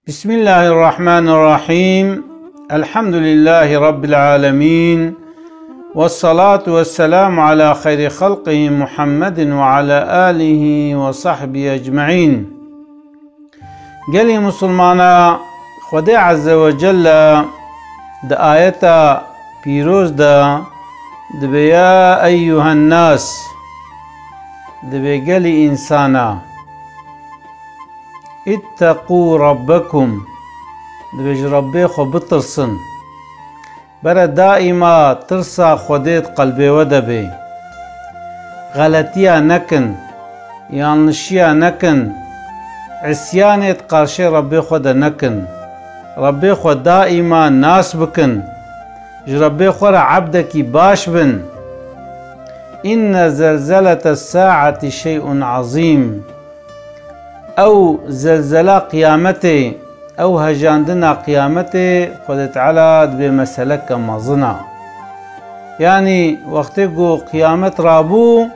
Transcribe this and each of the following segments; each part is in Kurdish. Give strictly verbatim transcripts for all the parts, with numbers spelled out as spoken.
بسم الله الرحمن الرحيم. الحمد لله رب العالمين. والصلاة والسلام على خير خلقه محمد وعلى آله وصحبه أجمعين. Gelî Musulmana, Xwedê Azze ve Celle di ayeta pîroz de dibê, "Ya eyyuhen nas", dibê, "Gelî însana, itteqû rabbekum", dibê, "Ji Rebbê xwe bitirsin." Bere daîma tirsa Xwedê di qelbê we de bê. Xeletiya nekin, yanlişiya nekin, îsyanê di qarşê Rebbê xwe de nekin. Rebbê xwe daîma nas bikin. Ji Rebbê xwe re ebdekî baş bin. Înne zelzelete saeti şey'un azîm. Ew zelzela qiyametê, ew hejandina qiyametê, Xwedê Teala dibê meseleke mezin a. Yanî wextê ku qiyamet rabû,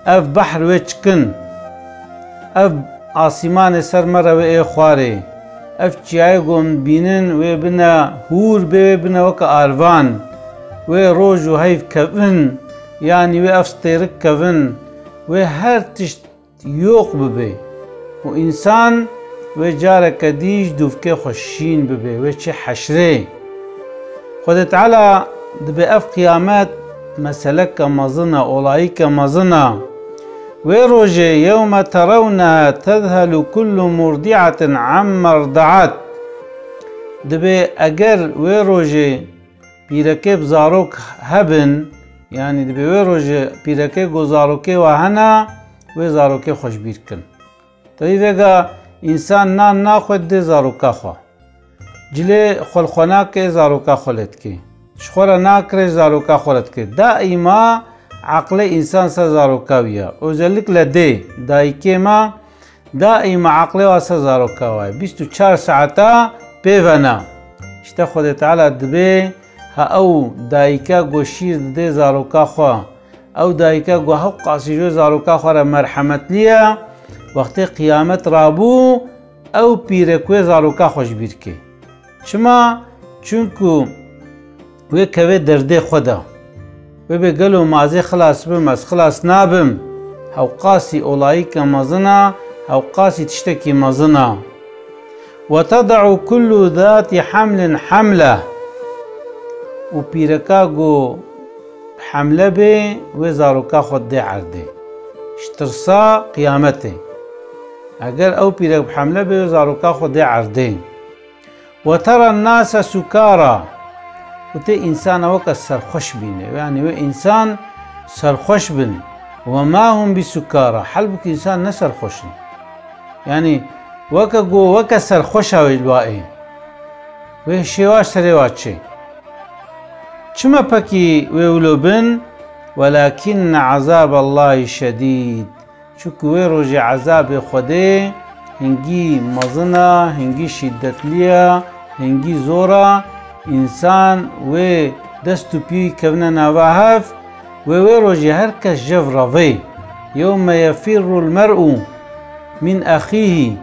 ev behr wê çikin, ev asîmanê ser me re wê ê xwarê, ev çiyayê ku em dibînin wê bine hûr bê, wê bine weke arvan, wê roj û heyv kevin, yanî wê ev stêrik kevin, wê her tişt yoq bibe û însan wê careke dî ji dûvkê xwe şîn bibe, wê çê heşrê. Xwedê Teala dibê ev qiyamet meseleke mezin e, olayîke mezin e. Wê rojê, "Yewme terawneha tezhelu kullu murdi'atin amma erdaat." Dibê eger wê rojê pîrekê bi zarok hebin, yanî dibê wê rojê pîrekê ku zarokê wa hene, wê zarokê xwe ji bîr kin. Tevî vêga însan nan naxwe didê zaroka xwe. Cilê xwe li xwe nake, zaroka xwe lê dike. Ji xwe re nakire, zaroka xwe re dike. Daîma eqlê însan ser zaroka wî ye. Özellikle dê, dayikê me, daîma eqlê wa ser zaroka wa ye. Bîst û çar saeta pê ve ne. Îşte Xwedê Teala dibê, ha ew dayika ku şîr didê zaroka xwe, ew dayika ku hewqasî ji wê zaroka xwe re merhemetlî ye, wextê qiyamet rabû, ew pîrek wê zaroka xwe ji bîr kê. Çima? Çunku wê kevê derdê xwe de. Wê bê gelo ma ez ê xilas bim, ez xilas nabim. Hewqasî olayîke mezin a, hewqasî tiştekî mezin a. "Ve teda'u kullu zati hamlin hamleh." Û pîreka ku hemle bê, wê zaroka xwe dê erdê. Ji tirsa qiyametê. Eger ew pîrek bi hemle bê, wê zaroka xwe dê erdê. "Ve teren nase sukara." Û tê însana weke serxweş bîne. Yanî wê însan serxweş bin. "Ve ma hum bi sukara." Halbûkî însan ne serxweş in. Yanî weke ku weke serxweşa wê li wa ê. Wê şêwa serê wa çê. Çima pekî wê wilo bin? "Welakinne azaballahi şedîd." Çunku wê rojê ezabê Xwedê hingî mezin a, hingî şîdetlî ye, hingî zor a. Însan wê dest û pî kevine nava hev, wê wê rojê her kes jev revê. "Yewme yefirrul mer'u min ehîhî."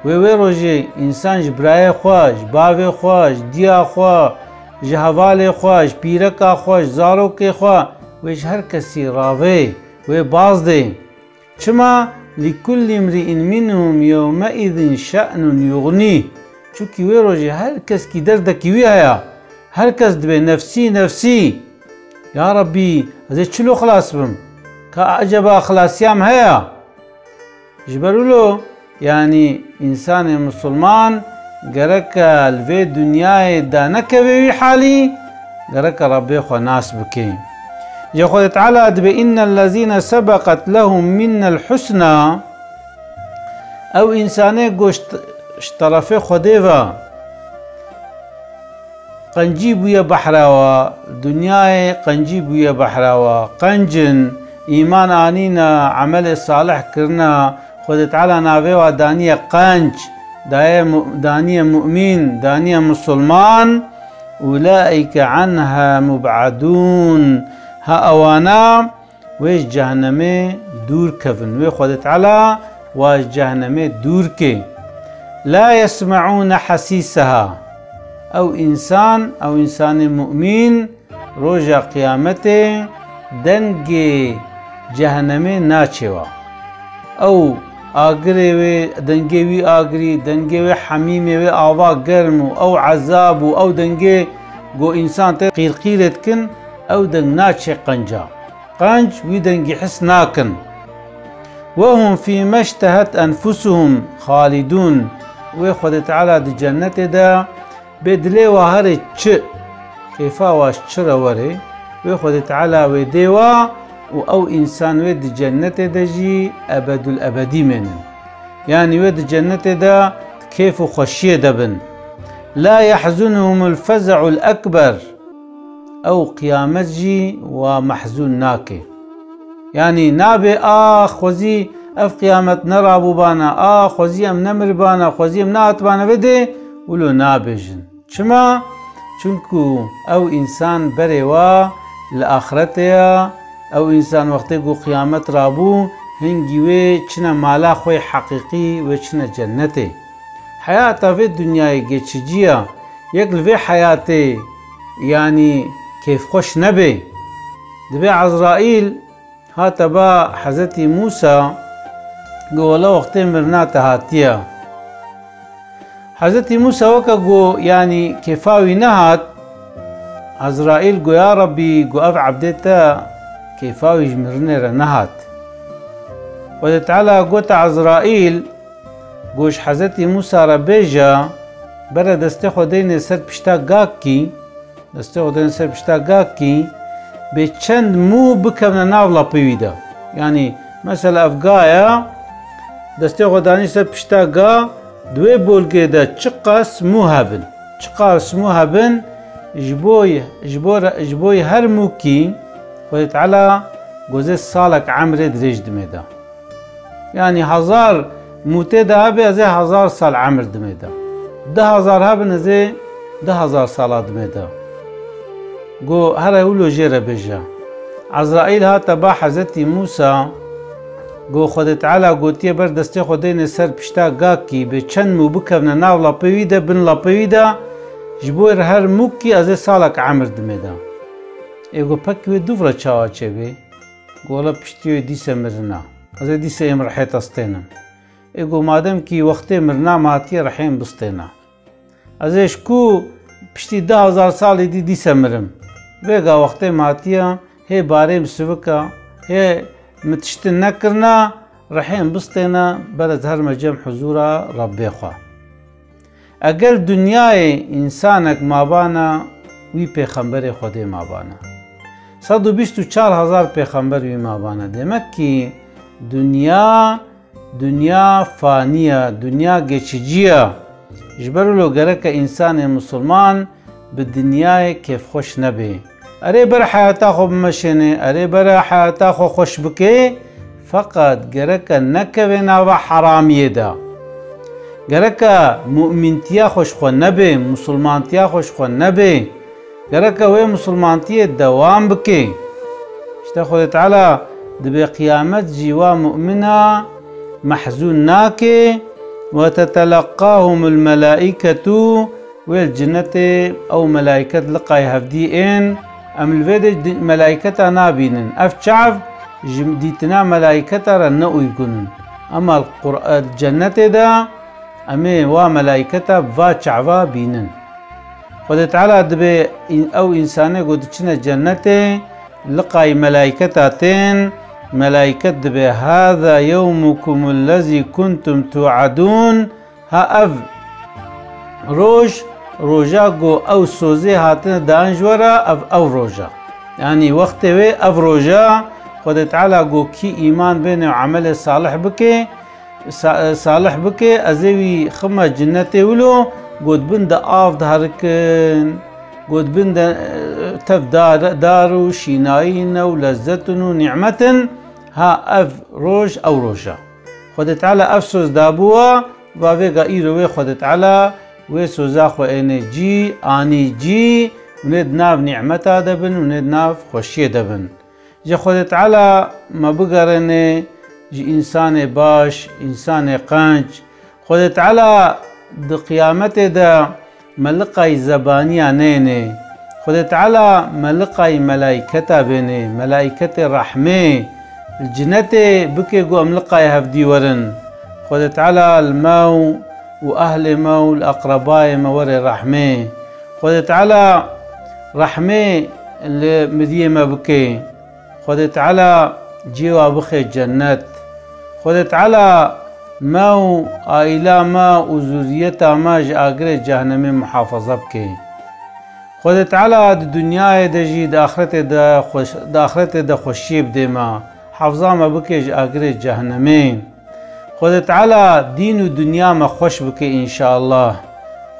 Wê wê rojê însan ji birayê xwe, ji bavê xwe, ji diya xwe, ji hevalê xwe, ji pîreka xwe, ji zarokê xwe, wê ji her kesî ravê, wê baz dê. Çima? "Likulli imri'in minhum yewmeizin şe'nun yugnîh." Çunkî wê rojê her keskî derdekî wî heye. Her kes dibê, "Nefsî, nefsî. Ya Rabbî, ez ê çilo xilas bim? Ka eceba xilasiya min heye?" Ji ber wilo, yanî, însanê misilman gereke li vê dinyayê de nekeve wî halî, gereke Rebbê xwe nas bike. Jê Xwedê Teala dibê, "Innellezîne sebeqet lehum minnel husna", ew însanê ku ji, ji terefê Xwedê ve qencî bûye behra we, dinyayê qencî bûye behra we, qenc in, îman anîne, emelê salih kirine, Xwedê Teala navê wa daniye qenc, daye mu-, daniye mu'mîn, daniye musulman, "ulaîke anha mub'edûn." Ha ewana wê ji cehennemê dûr kevin. Wê Xwedê Teala wa ji cehennemê dûr kê. La yesme'ûne hasîseha. Ew însan, ew însanê mu'mîn, roja qiyametê dengê cehennemê naçêwa. Ew agirê wê, dengê wî agirî, dengê wê hemîmê wê ava germ û ew ezab û ew dengê ku însan tê qîrqîrê dikin, ew deng naçê qenca. Qenc wî dengî his nakin. Wehum fîme ştehet enfusuhum xalidûn. Wê Xwedê Teala di cennetê de bê dilê wa herê çi, kêfa wa ji çi re were, wê Xwedê Teala wê dê wa û ew însan wê di cennetê de jî ebedul ebedî mênin. Yanî wê di cennetê de di kêf û xweşiyê de bin. La yehzunuhumul feze'ul ekber. Ew qiyamet jî wa mehzûn nake. Yanî nabê, "A, xwezî ev qiyamet nerabûbana, a, xwezî em nemiribana, xwezî em nehatibana vê dê", wilo nabêjin. Çima? Çunku ew însan berê wa li axretê ye, ew însan wextê ku qiyamet rabû, hingî wê çine mala xwe yê heqîqî, wê çine cennetê. Heyata vê dinyayê geçici ye, yek li vê heyatê, yanî kêfxweş nebê. Dibê Ezraîl hate ba Hezretî Mûsa, go wela wextê mirina te hatiye. Hezretî Mûsa weke go, yanî kêfa wî nehat, Ezraîl go, "Ya Rebbî, go ev ebdê te kêfa wî ji mirinê re nehat." Xwedê Teala gote Ezraîl, go ji Hezretî Mûsa re bêje, bere destê xwe deyne ser pişta gakî, destê xwe deyne ser pişta gakî, bê çend mû bikevne nav lapê wî de. Yanî, mesela ev ga ye, destê xwe danî ser pişta ga, di wê bolgê de çiqas mû hebin. Çiqas mû hebin, ji bo, ji bo re, ji bo her mûkî Xwedê Teala gozê salek emrê dirêj dimê de. Yanî hezar mûtê de hebe, ez ê hezar sal emir dimê de. Du hezar hebin, ez ê du hezar sala dimê de. Go here wilo jê re bêje. Ezraîl hate ba Hezretî Mûsa, go Xwedê Teala gotiye ber destê xwe deyne ser pişta gakî, bê çend mû bikevne nav lapê wî de, bin lapê wî de, ji bo her mûkî ez ê salek emir dimê de. Ê go pekî wê dûv re çawa çêbê? Go wela piştî wê dîse mirina. Ez ê dîse êm rihê te stênim. Ê go madem kî wextê mirina me hatiye, rihê em bistêne. Ez ê ji ku piştî du hezar salê dî dîse mirim. Vêga wextê me hatiye, hê barê min sivika, hê min tiştin nekirina, rihê em bistêne, ber ez herime cem huzûra Rebbê xwe. Eger dinyayê însanek mabana, wî pêxemberê Xwedê mabana. Sed û bîst û çar hezar pêxember wî mabana. Demek kî dinya, dinya fanî ye, dinya geçici ye. Ji ber wilo gereke însanê misilman bi dinyayê kêfxweş nebe. Erê bere heyata xwe bimeşêne, erê bere heyata xwe xweş bike, feqet gereke nekeve nava heramiyê de. Gereke mumîntiya xwe ji xwe nebe, misilmantiya xwe ji xwe nebe. Gereke wê misilmantiyê dewam bike. Îşte Xwedê Teala dibê qiyamet jî wa mumina mehzûn nake, "Ve teteleqqahumul melaîketu", wê li cinetê ew melaiket liqay hevdî ên, em li vê de di-, melaiketa nabînin. Ev çav ji dîtina melaiketa re ne uygun in. Ema li Qur-, cennetê de em ê wa melaiketa va çava bînin. Xwedê Teala dibê în-, ew însanê ku diçine cennetê, liqay melaiketa tên, melaiket dibê, "Hâzâ yewmukumul lezî kuntum tu'adûn." Ha ev roj, roja ku ew sozê hatine dan ji we re, ev, ew roja. Yanî wextê wê ev roja, Xwedê Teala ku kî îman bêne û emelê salih bike, sa-, salih bike, ez ê wî xime cinnetê wilo, got bin de av diherikin, got bin de, e, tev dar, dar û şînayî ne û lezzetin û nîmetin, ha ev roj, ew roja. Xwedê Teala ev soz dabûwa, va vêga îro wê Xwedê Teala wê soza xwe ênê cî, anî cî, hûn ê di nav nîmeta de bin, hûn ê di nav xweşiyê de bin. Ji Xwedê Teala me bigerêne ji însanê baş, însanê qenc. Xwedê Teala Di qiyametê de meliqayî zebaniya neyênê. Xwedê Teala meliqayî melaîketa bênê, melaîketê rehmê, li cinetê bike ku em liqayê hevdî werin. Xwedê Teala li me û, û ehlê me û li eqrebayê me were rehmê. Xwedê Teala rehmê li miriyê me bike. Xwedê Teala cihê wa bixe cennet. Xwedê Teala me û aîla me û zûriyeta me ji agirê cehennemê muhafaza bike. Xwedê Teala di dinyayê de jî di axretê de xweş-, di axretê de xweşiyê bidê me. Hefza me bike ji agirê cehennemê. Xwedê Teala dîn û dinya me xweş bike înşallah.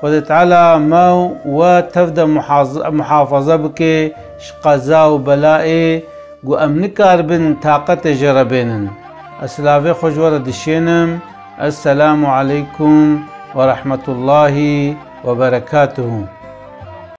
Xwedê Teala me û we tev de muhaz-, muhafaza bike ji qeza û belayê ku em nikaribin taqetê jê re bênin. Ez silavê xwe ji we re dişênim. Esselamu aleykum ve rahmetullahi ve berekatuhu.